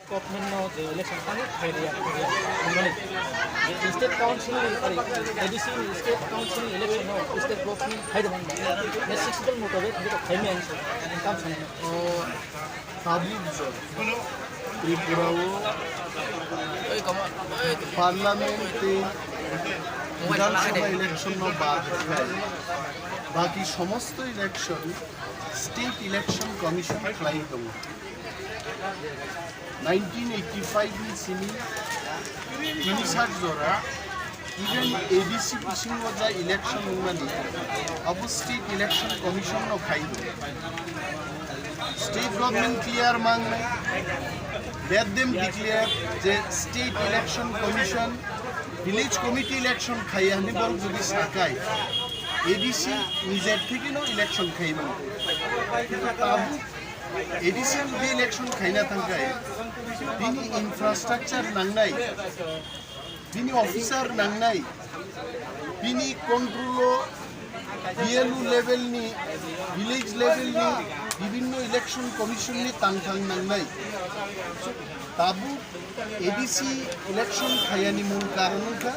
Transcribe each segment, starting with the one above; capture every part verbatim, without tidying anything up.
Government no je election kani khai riya, khai riya, wngmani. State Council ni, sorry, A D C ni State Council ni election no state government khai de man ba. Ne six schedule motabek, ne to khai me ang so, ang kam sana. O, tabuk jora Tripura o parliament tei Bidhan Sabha election no bad khai, baki somosto election State Election Commission khlai tongo. Nineteen eighty-five ni simi tini sak jora, even A D C bisingo ja election wngmani, abo State Election Commission no khai do. State government clear mangnai, let them declare je State Election Commission, Village Committee election khaiya hwnwi borok jodi sakai, A D C nijer theke no election khai mano. Kintu tabuk A D C jodi election khaina thangkhai, bini infrastructure nangnai, bini officer nangnai, bini control o B L O level ni, village level ni, bibinno election commission ni tangthang nangnai. So, tabuk A D C election khayani mul karon wngkha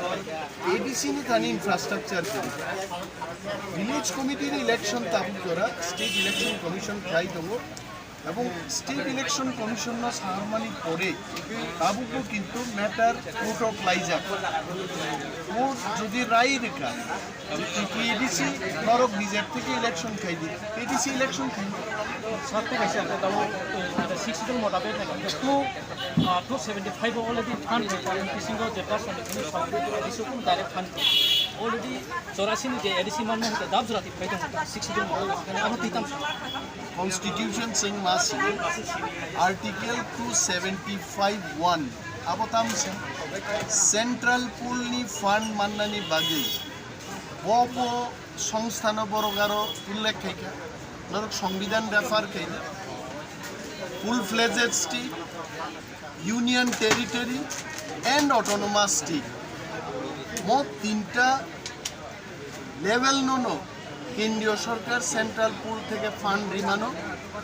A D C ni thani infrastructure kwrwi. Village committee ni election tabuk jora State Election Commission khlai tongo. Ebong State Election Commission no saharmani pore tabukbo kintu matter court o klaijak. Court jodi rai rwkha, je A D C norok nijer theke election khai di, A D C election khai di. Sir, to kaisa ang tamo, eh, six schedule motabek hai, two, ah, two seventy five already fund rwkha, bisingo je person ni sub A D C kun direct fund already chorasi ni je A D C manmo hwnkhe dab jora twi phai tongo, six schedule motabek, abo twi tam. Constitution chwng ma sini, Article two seventy five one, abo tam se Central Pool ni fund mannani bagwi bo bo songstha no borok aro ullekh khaikha, norok Songbidan refer khaina, full fledged state, Union Territory and Autonomous State. Mo tinta level no no kendriyo sorkar Central Pool theke fund rimano,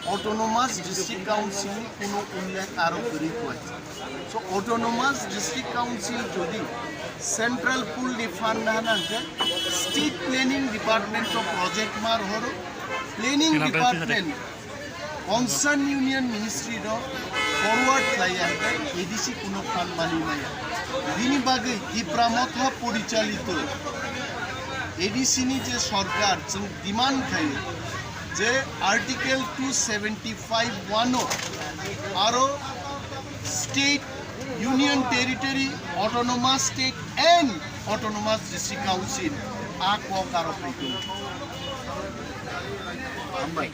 Autonomous District Council ni kuno ullekh aro kwrwi kwai. So Autonomous District Council jodi Central Pool ni fund na hana hwnkhe State Planning Department o project mar horo, Planning Department Concern Union Ministry no forward khlaiya hwnkhe A D C kuno fund mani maya. Bini bagwi Tipra Motha porichalito A D C ni je sorkar chwng demand khaio je Article two seventy five one o aro state, Union Territory, Autonomous State and Autonomous District Council a kok aro khaito. Hambai.